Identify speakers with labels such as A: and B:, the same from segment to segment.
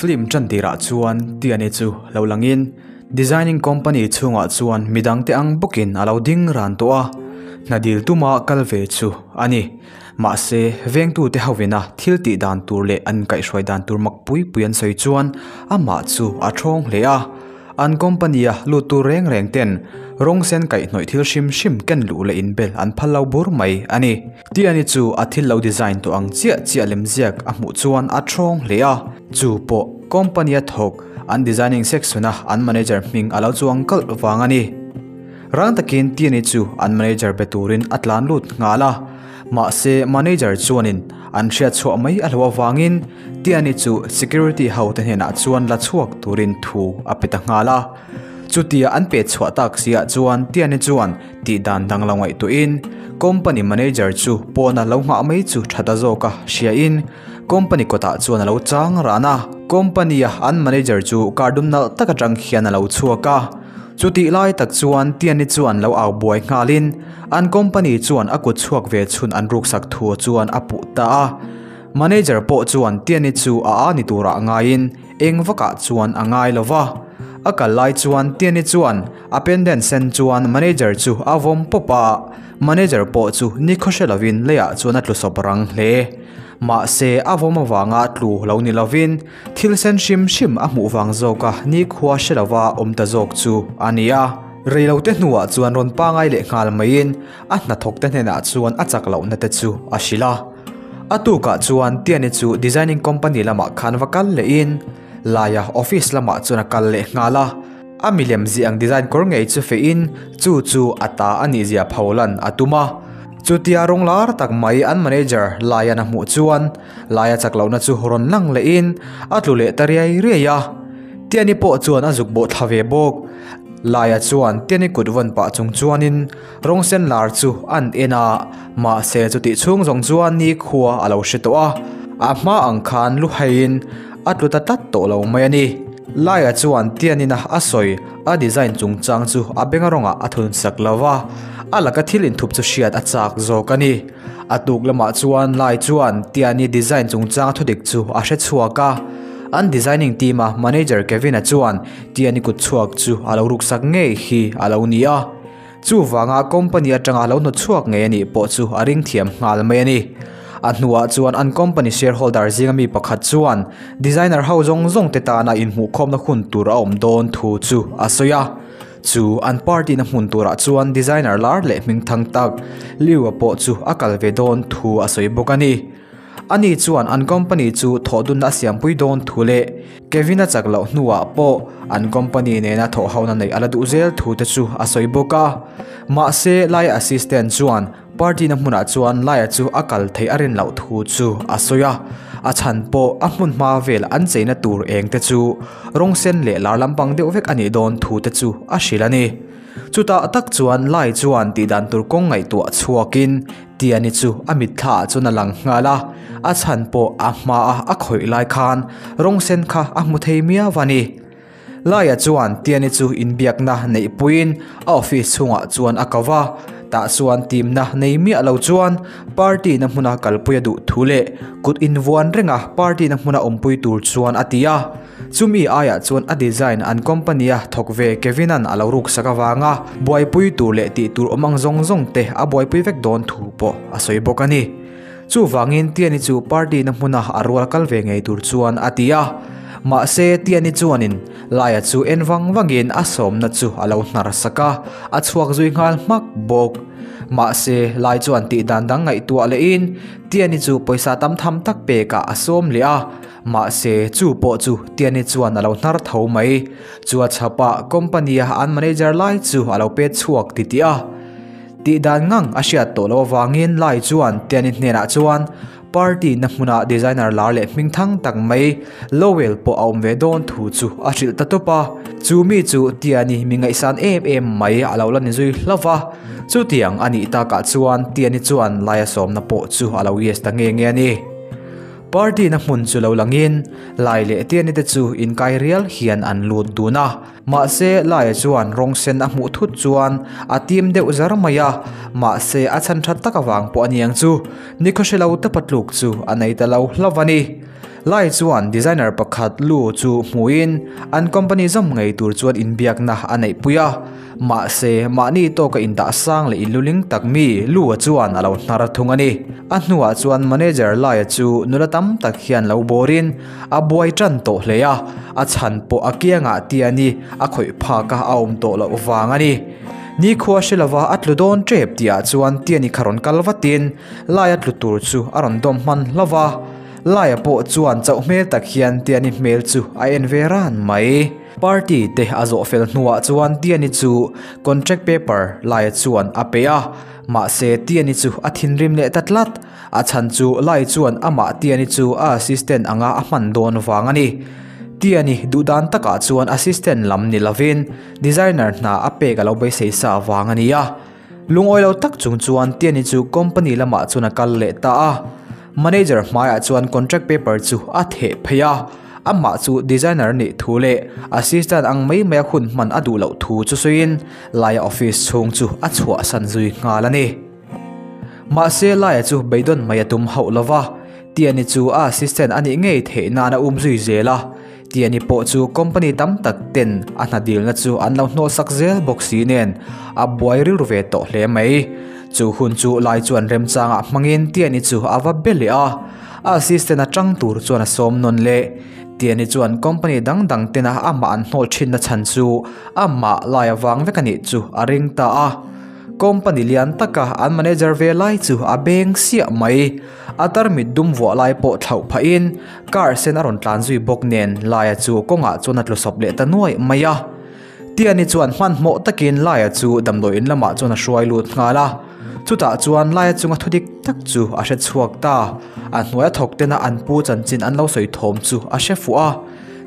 A: Film tan tirah chuan Tiani chu lo langin Designing company chhungah chuan midangte ang bawkin a lo ding ran tawh a, hna dil tuma kal ve chu a ni. Mahse, vengtute hovina thil tih dan tur leh an kaihhruai dan tur mak pui pui an sawi chuan amah chu a thawng hle a. An company-a lut tur reng reng ten rawng sen kaihhnawih thil hrim hrim ken luh leh inbel an phal lo bur mai a ni. Tiani chu a thil lo design tawh ang chiah chiah lemziak a hmuh chuan a thawng hle a, chu pawh company-a thawk an designing section-a an manager hming a lo chuang kalh vang a ni. Rang takin Tiani chu an manager be turin a tlan lut nghal a, mahse manager chuanin an hriat chhuah mai a hlauh avangin Tiani chu security ho te hnenah chuan la chhuak turin thu a pe ta nghal a. Chutia an pet chhuah tak siah chuan Tiani chuan tih dan dang lo ngaihtuahin company manager chu pawna lo nghah mai chu tha ta zawk a hriain company kawtah chuan a lo chang ran a. Company-a an manager chu car dum nalh tak atang hian a lo chhuak a. Chutih lai tak chuan Tiani chuan lo au buai nghalin an company chuan a kut chhuak ve chhun an ruksak thu chuan a puh ta a. Manager pawh chuan Tiani chu a a ni turah ngaiin eng vakah chuan a ngai lo va. A kal lai chuan Tiani chuan a pendant sen chuan manager chu a vawm pawp a, manager pawh chu nikhaw hre lovin leiah chuan a tlu sawp rang hle. Mahse a vawm avanga tlu lo ni lovin Thil sen hrim hrim a hmuh vang zawk a nikhua hre lova awm ta zawk chu a ni a. Reilote hnuah chuan rawn pangai leh nghal maiin a hnathawk te hnenah chuan a chak lohna te chu a hrilh a. A tukah chuan Tiani chu designing company lamah khan va kal lehin Laia office lamah chuan a kal leh nghal a. A milem zih ang design kawr ngei chu fehin chu chu a ta a nih zia pholan a tum a. Chutia rawng lar tak mai an manager Laian a hmuh chuan Laia chak lohna chu rawn lang lehin a tlu leh ta riai riai a. Tiani pawh chuan a zuk bawh thla ve bawk. Laia chuan Tiani kut vawn pah chung chuanin rawng sen lar chu an en a, mahse chutih chhung zawng chuan nikhua a lo hre tawh a, a hma ang khan lu haiin a tlu ta tlat tawh lo mai a ni. Laia chuan Tianina a sawi a design chungchang chu a benga rawngah a thun sak lo va, a laka thil inthup chu hriat a chak zawk a ni. A tuk lamah chuan Lai chuan Tiani design chungchang thudik chu a hre chhuak a, an designing team a manager Kevin-a chuan Tiani kut chhuak chu a lo ruksak ngei hi a lo ni a, chuvanga company atanga lo hnawt chhuak ngei a nih pawh chu a ring thiam nghal mai a ni. A hnuah chuan an company shareholder zinga mi pakhat chuan designer ho zawng zawng te tana inhmuhkhawmna hun tur a awm dawn thu chu a sawi a. Chu an party na hmun turah chuan designer lar leh hming thang tak Liu-a pawh chu a kal ve dawn thu a sawi bawk a ni. Ani chuan an company chu thawh dunna a siampui dawn thu leh Kevin-a chak loh hnuah pawh an company nena thawh hona neih a la duh zel thu te chu a sawi bawk a. Mahse, Lai assistant chuan Party na hmunah chuan Laia chu a kal theih a rin loh thu chu a sawi a, a chhan pawh a hmun hma vel an cheina tur eng te chu rawng sen leh lar lampang deuh vek a nih dawn thu te chu a hrilh a ni. Chutah tak chuan Lai chuan tih dan tur kawng ngaihtuah chhuakin Tiani chu a mitthla ah chuan a lang nghal a, a chhan pawh a hma a a khawih lai khan rawng sen kha a hmu thei miau a ni. Laia chuan Tiani chu inbiakna neihpuiin a office chhungah chuan a ko va, tah chuan timna nei miah lo chuan party na hmuna kalpui a duh thu leh kut invuan renga party na hmuna awmpui tur chuan a ti a. Chumi aiah chuan a design an company a thawk ve Kevin-a'n a lo ruksak avanga buaipui tur leh tih tur awm ang zawng zawng te a buaipui vek dawn thu pawh a sawi bawk a ni. Chuvangin Tiani chu party na hmuna a rual kal ve ngei tur chuan a ti a. Mahse Tiani chuanin Laia chu en vang vangin a sawmna chu a lo hnar sak a, a chhuak zui nghal hmak bawk. Mahse Lai chuan tih dan dang ngaihtuah lehin Tiani chu pawisa tam tham tak pekah a sawm leh a, mahse chu pawh chu Tiani chuan a lo hnar tho mai. Chua chhapah company-a an manager lai chu a lo pet chhuak titih a. Tih dan ngang a hriat tawh loh avangin Lai chuan Tiani hnenah chuan party na hmuna designer lar leh hming thang tak mai Lowell pawh a awm ve dawn thu chu a hrilh ta tawp a. Chu mi chu Tiani mi ngaihsan em em mai a lo la ni zui hlauh va. Chutiang a nih takah chuan Tiani chuan Laia sawmna pawh chu a lo yes ta nge nge a ni. Party na hmun chu lo langin Lai leh Tiani te chu inkai rial hian an lut dun a. Mahse, Laia chuan rawng sen a hmuh thut chuan a tim deuh zar mai a, mahse a chhan that tak avang pawh a niang chu, ni khaw hre lo te patluk chu a nei ta lo hlauh a ni. Lai chuan designer pakhat Lu chu hmuin an company zawm ngei tur chuan inbiakna a neihpui a. Mahse, mahni tawka indah sang leh inluling tak mi Lu-a chuan a lo hnar thung a ni. A hnuah chuan manager Laia chu nula tam tak hian lo bawrin a buai tan tawh hle a, a chhan pawh a kiangah tiani a khawih phaka a awm tawh loh vang a ni. Nikhua hre lova a tlu dawn tep tihah chuan tiani kha rawn kal vatin Laia tlu tur chu a rawn dawm hman hlauh va. Laia pawh chuan chauh hmel tak hian tiani hmel chu a en ve ran mai. Party te a zawh fel hnuah chuan Tiani chu contract paper Laia chuan a pe a, mahse Tiani chu a thinrim leh ta tlat. A chhan chu Lai chuan amah Tiani chu a assistant anga a hman dawn vang a ni. Tiani duhdan takah chuan assistant lam ni lovin designer hna a pek a lo beisei sa vang a ni a. Lungawi lo tak chung chuan Tiani chu company lamah chuan a kal leh ta a. Manager hmaiah chuan contract paper chu a theh phei a, amah chu designer nih thu leh assistant ang mai maia hun hman a duh loh thu chu sawiin Laia office chhung chu a chhuahsan zui nghal a ni. Mahse Laia chu beidawn mai a tum hauh lo va, Tiani chu a assistant a nih ngei theih nan a um zui zel a. Tiani pawh chu company tam tak ten a hna dilna chu an lo hnawhsak zel bawk si nen a buai rilru ve tawh hle mai. Chu hun chu lai chuan remchangah hmangin Tiani chu a va be leh a, a assistant atang tur chuan a sawm nawn leh. Tiani chuan company dang dang tena amah an hnawl thinna chhan chu amah lai avang vek a nih chu a ring ta a. Company lian taka an manager ve lai chu a beng siah mai. A tarmit dum vuah lai pawh thlauh phahin car sen a rawn tlan zui bawk nen Laia chu kawngah chuan a tlu sawp leh ta nuai mai a. Tiani chuan hmanhmawh takin Laia chu damdawi in lamah chuan a hruai lut nghal a. Chutah chuan Laia chunga thu dik tak chu a hre chhuak ta. A hnuaia thawk tena an pu chanchin an lo sawi thawm chu a hre fuh a.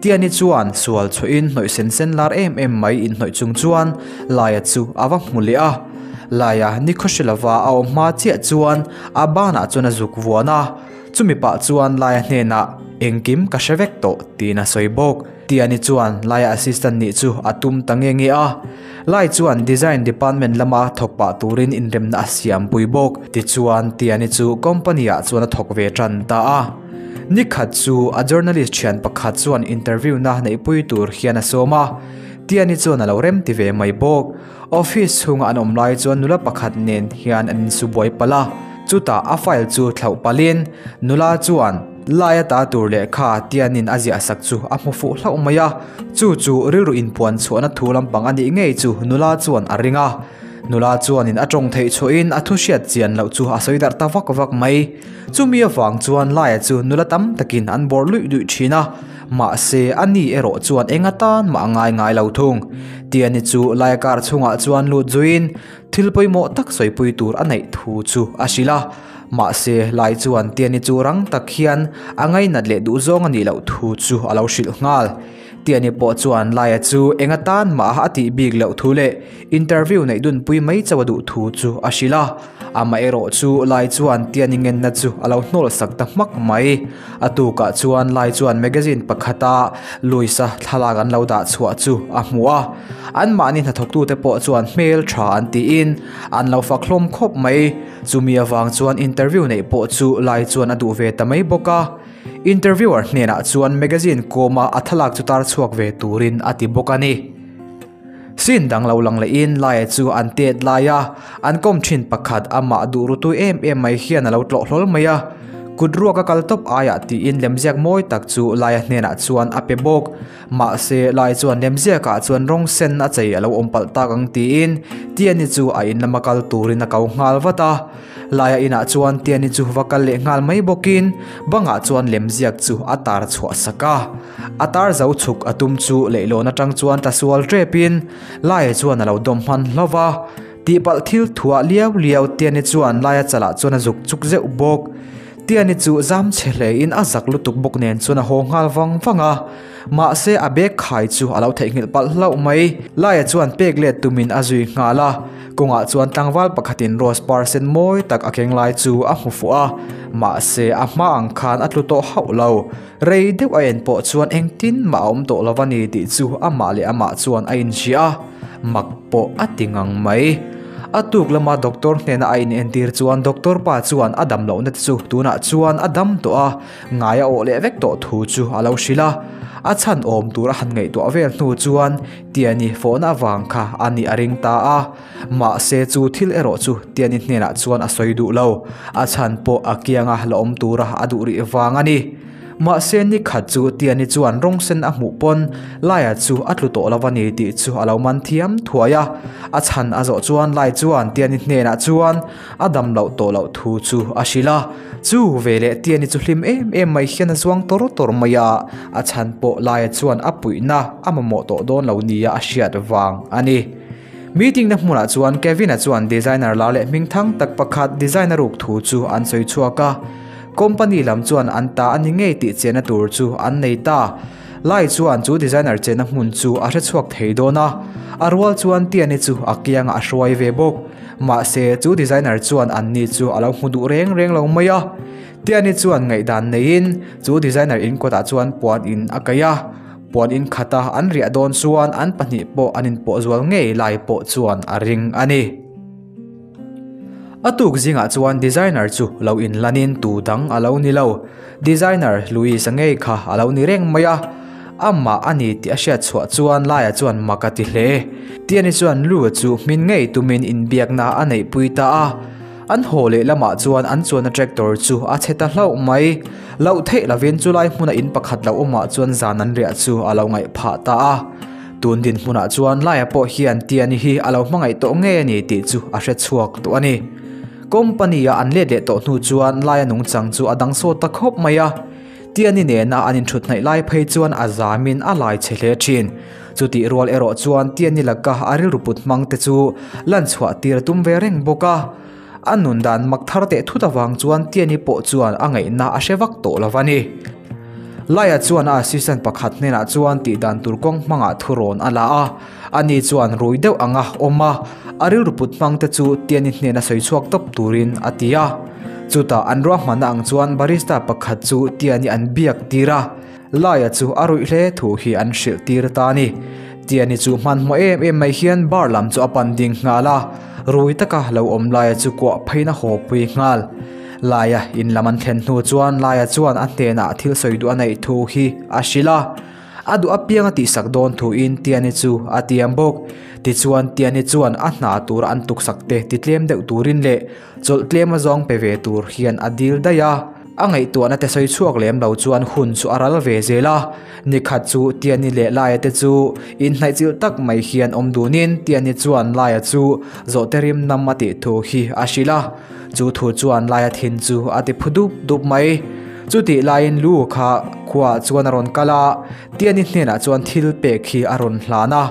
A: Tiani chuan sual chhuahin hnawih sen sen lar em em mai inhnawih chung chuan Laia chu a va hmu leh a. Laia nikhaw hre lova a awm hma chiah chuan a banah chuan a zuk vuan a. Chumi pah chuan Laia hnenah engkim ka hre vek tawh tiin a sawi bawk. Tiani chuan Laia assistant nih chu a tum ta nge nge a. Lai chuan design department lama thawk pah turin inremna a siam pui bawk. Tichuan Tiani chu company ah chuan a thawk ve tan ta a. Nikhat chu a journalist thian pakhat chuan interview na neihpui tur hian a sawm a, Tiani chuan a lo rem ti ve mai bawk. Office chhunga an awm lai chuan nula pakhat nen hian an insu buai palh a, chutah a file chu thlauh palhin nula chuan lai ata tur lehkha Tianin a ziah sak chu a hmu fuh hlauh mai a, chu chu rilru inpuan chhuahna thu lampang a nih ngei chu nula chuan a ring a. Nula chuanin a tawng theih chhuahin a thu hriat chian loh chu a sawi darh ta vak vak mai. Chumi avang chuan Laia chu nula tam takin an bawrh luih luih thin a, mahse a ni erawh chuan eng atan mah a ngai ngai lo thung. Tiani chu Laia car chhungah chuan lut zuiin thil pawimawh tak sawipui tur a neih thu chu a hrilh a, mahse Lai chuan Tiani chu rang tak hian a ngainat leh duhzawng a nih loh thu chu a lo hrilh nghal. Tiani pawh chuan Laia chu eng atan mah a tih bik loh thu leh interview neih dunpui mai chauh a duh thu chu a hrilh a. Amaherawh chu Lai chuan Tiani ngenna chu a lo hnawl sak ta hmak mai. A tukah chuan Lai chuan magazine pakhata Louis-a thlalak an lo dah chhuah chu a hmu a. Anmahni hnathawktute pawh chuan hmel tha an tiin an lo fak hlawm khawp mai. Chumi avang chuan interview neih pawh chu Lai chuan a duh ve ta mai bawk a. Interviewer hnenah chuan magazine kawma a thlalak chu tar chhuak ve turin a ti bawk a ni. Scene dang lo lang lehin Laia chu an tet lai a, an kawm thin pakhat amah duh rutu em em mai hian a lo tlawh hlawl mai a. Kut ruak a kal tawp aiah tiin lemziak mawi tak chu Laia hnenah chuan a pe bawk. Mahse Lai chuan lemziakah chuan rawng sen a chei a lo awm palh tak ang tiin Tiani chu a in lama kal turin a ko nghal vat a. Laia inah chuan Tiani chu va kal leh nghal mai bawkin bangah chuan lemziak chu a tar chhuah sak a. A tar zo chhuk a tum chu leihlawn atang chuan tla sual tepin Laia chuan a lo dawm hman hlauh va. Tihpalh thil thuah liau liau Tiani chuan Laia chalah chuan a zuk chuk zeuh bawk. Tiani chu zam chhe hlein a zak lutuk bawk nen chuan a haw nghal vang vang a. Mahse a bag khai chu a lo theihnghilh palh hlauh mai. Laia chuan pek let tumin a zui nghal a. Kawngah chuan tlangval pakhatin rose par sen mawi tak a keng lai chu a hmu fuh a. Mahse a hma ang khan a tlu tawh hauh lo. Rei deuh a en pawh chuan engtin mah a awm tawh lo a ni tih chu amah leh amah chuan a inhria a, mak pawh a ti ngang mai. A tuk lama doctor hnena a inentir chuan doctor pa chuan a dam lohna te chu tunah chuan a dam tawh a, ngai a awh leh vek tawh thu chu a lo hrilh a. A chhan awm tur a han ngaihtuah vel hnu chuan Tiani fawhna avang kha a nih a ring ta a. Mahse chu thil erawh chu Tiani hnenah chuan a sawi duh lo, a chhan pawh a kianga la awm tura a duh rih vang a ni. Mahse ni khat chu Tiani chuan rawng sen a hmuh pawn Laia chu a tlu tawh lo a ni tih chu a lo man thiam thuai a. A chhan a zawh chuan Lai chuan Tiani hnenah chuan a dam loh tawh loh thu chu a hrilh a. Chu veleh Tiani chu hlim em em mai hian a zuang tawr tawr mai a, a chhan pawh Laia chuan a puihna a mamawh tawh dawn lo nia a hriat vang a ni. Meeting na hmunah chuan Kevin-a chuan designer lar leh hmingthang tak pakhat design a ruk thu chu an sawi chhuak a. Company lam chuan an ta a ni ngei tih chenna tur chu an nei ta. Lai chuan chu designer chenna hmun chu a hre chhuak thei dawn a, a rual chuan Tiani chu a kiangah a hruai ve bawk. Mahse, chu designer chuan anni chu a lo hmu duh reng reng lo mai a. Tiani chuan ngaihdan neiin chu designer in kawtah chuan puan in a kaih a. Puan in khata an riah dawn chuan an pahnih pawh an inpawh zual ngei lai pawh chuan a ring a ni. A tuk zingah chuan designer chu lo inlanin tu dang a lo ni lo. Designer Louis-a ngei kha a lo ni reng mai a. Amah a ni tih a hriat chhuah chuan Laia chuan mak a ti hle. Tiani chuan Lou-a chu hmin ngei tumin inbiakna a neihpui ta a. An haw leh lamah chuan an chuanna tractor chu a chhe ta hlauh mai. Loh theih lovin chulai hmuna in pakhat lo awmah chuan zan an riah chu a lo ngaih phah ta a. Tun dinhmunah chuan Laia pawh hian Tiani hi a lo hmangaih tawh ngei a ni tih chu a hre chhuak tawh a ni. Company-a an let leh tawh hnu chuan Laia nungchang chu a dang sawt ta khawp mai a. Tiani nena an inthut hnaih lai phei chuan a zamin a lai chhe hle thin. Chutih rual erawh chuan Tiani laka a rilru put hmang te chu lan chhuah tir a tum ve reng bawk a. A nun dan mak thar teh thut avang chuan Tiani pawh chuan a ngaihna a hre vak tawh lo a ni. Laia chuan a assistant pakhat hnenah chuan tih dan tur kawng hmangah thurawn a la a. Ani chuan rui deuh anga awm a, a rilru put hmang te chu Tiani hnena sawi chhuak tawp turin a ti a. Chutah an ruahmanna ang chuan barista pakhat chu Tiani an biak tir a. Laia chu a ruih hle thu hi an hrilh tir ta a ni. Tiani chu hmanhmawh em em mai hian bar lam chu a pan ding nghal a, rui taka lo awm Laia chu kuah pheiin a haw pui nghal. Laia in lam an thlen hnu chuan Laia chuan a hnenah thil sawi duh a neih thu hi a hrilh a. A duh apiang a tihsak dawn thuin Tiani chu a tiam bawk. Tichuan Tiani chuan a hna tura an tuksak te titlem deuh turin leh Chawlh tlem a zawng pe ve tur hian a dil daih a, a ngaihtuahna te sawi chhuak lem lo chuan hun chu a ral ve zel a. Nikhat chu Tiani leh Laia te chu inhnaihchilh tak mai hian awm dunin Tiani chuan Laia chu zawhte rim nam a tih thu hi a hrilh a. Chu thu chuan Laia thin chu a ti phu dup dup mai. Chutih laiin Lu kha khuaah chuan a rawn kal a, Tiani hnenah chuan thil pek hi a rawn hlan a.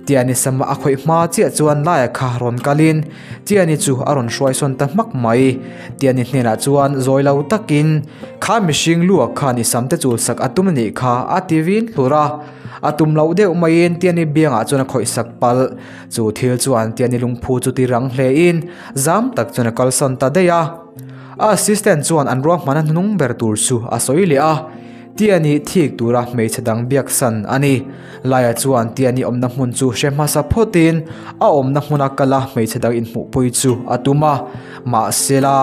A: Tiani sama a khawih hma chiah chuan Laia kha rawn kalin Tiani chu a rawn hruai sawn ta hmak mai. Tiani hnenah chuan zawi lo takin, Kha mihring luak khan i samte chul sak a tum anih kha, a ti vin hlur a. A tum loh deuh maiin Tiani biangah chuan a khawih sak palh. Chu thil chuan Tiani lungphu chu ti rang hlein zam tak chuan a kalsawn ta daih a. A assistant chuan an ruahman a hnung ber tur chu a sawi leh a. Tiani thik tura hmeichhe dang biaksan a ni. Laia chuan Tiani awmna hmun chu hre hmasa phawtin a awmna hmuna kala hmeichhe dang inhmuhpui chu a tum a. Mahsela,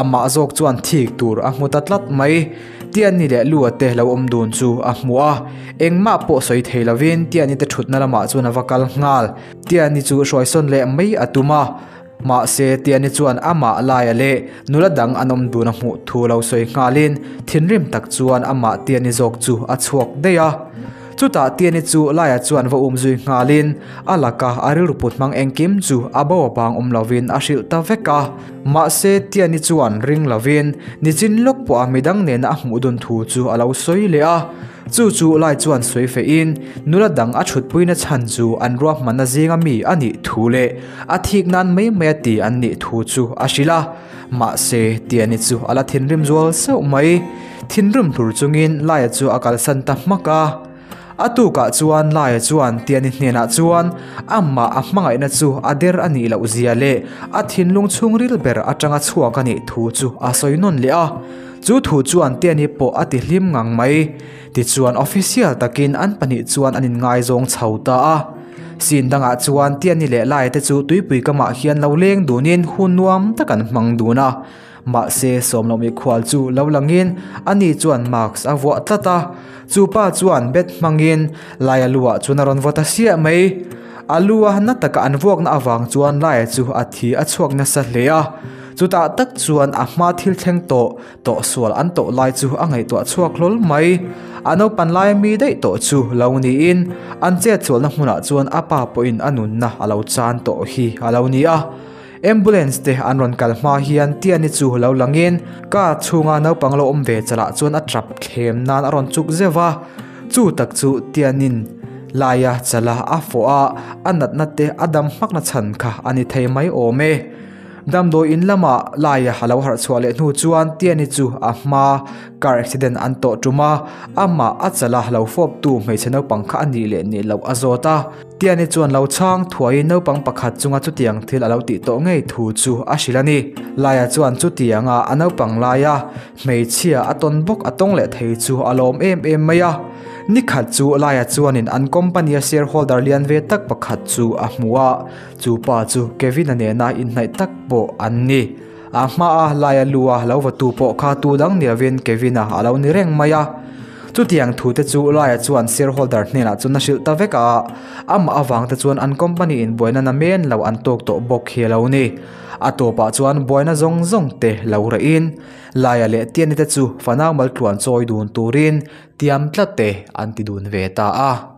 A: amah zawk chuan thik tur a hmu ta tlat mai. Tiani leh Lua te lo awm dun chu a hmu a. Engmah pawh sawi thei lovin Tiani te thutna lamah chuan a va kal nghal. Tiani chu hruaisawn leh mai a tum a. Mahse, Tiani chuan amah laia leh nula dang an awm dun a hmuh thu lo sawi nghalin thinrim tak chuan amah Tiani zawk chu a chhuak daih a. Chutah Tiani chu laia chuan va um zui nghalin a laka a rilru put hmang engkim chu a bo a bang awm lovin a hrilh ta vek a. Mahse, Tiani chuan ring lovin nichin lawk pawha midang nena a hmuh dun thu chu a lo sawi leh a. Chu chu lai chuan sawi fehin nula dang a chhutpuina chhan chu an ruahmanna zinga mi a nih thu leh a thik nan mai mai a ti an nih thu chu a hrilh a. Mahse, Tiani chu a la thinrim zual sauh mai. Thinrim hlur chungin Laia chu a kalsan ta hmak a. A tukah chuan Laia chuan Tiani hnenah chuan amah a hmangaihna chu a der a nih loh zia leh a thinlung chhungril ber atanga chhuak a nih thu chu a sawi nawn leh a. Chu thu chuan Tiani pawh a ti hlim ngang mai. Tichuan official takin an pahnih chuan an inngaizawng chho ta a. Scene dangah chuan Tiani leh Laia te chu tuipui kamah hian lo leng dunin hun nuam tak an hmang dun a. Mahse sawmloh mikhual chu lo langin ani chuan mask a vuah tlat a. Chu pa chuan bat hmangin Laia luah chuan a rawn vaw ta siah mai. A lua na taka an vuakna avang chuan Laia chu a thi a chhuak nasa hle a. Chutah tak chuan a hma thil thleng tawh tawh sual an tawh lai chu a ngaihtuah chhuak hlawl mai. A naupan laia mi daih tawh chu lo niin an chet sualna hmunah chuan a pa pawhin a nunna a lo chan tawh hi a lo ni a. Ambulance te an rawn kal hma hian Tiani chu lo langin car chhunga naupang lo awm ve chalah chuan a tap thlem nan a rawn chuk zeuh a. Chu tak chu Tianin laia chala a fawh a, a natna te a dam hmakna chhan kha a ni thei mai awm e. Damdawi in lama laia a lo harh chhuah leh hnu chuan Tiani chu a hma car accident an tawh tum a, amah a chala lo fawptu hmeichhe naupang kha a nih leh nih loh a zawt a. Tiani chuan lo chhang thuaiin naupang pakhat chunga chutiang thil a lo tih tawh ngei thu chu a hrilh a ni. Laia chuan chutianga a naupang laia hmeichhia a tawn bawk a tawng leh thei chu a lawm em em mai a. Ni khat chu Laia chuanin an company-a shareholder lian ve tak pakhat chu a hmu a, chu pa chu Kevin-a nena inhnaih tak pawh an ni. A hmaa Laia lua lo vatu pawh kha tu dang ni lovin Kevin-a a lo ni reng mai a. Chutiang thute chu Laia chuan shareholder hnenah chuan a hrilh ta vek a, amah avangte chuan an company in buaina na men lo an tawk tawh bawk hi a lo ni. A tawpah chuan buaina zawng zawng te lo reh in Laia leh Tiani te chu fanau maltluan chawi dun turin tiam tlat te an ti dun ve ta a.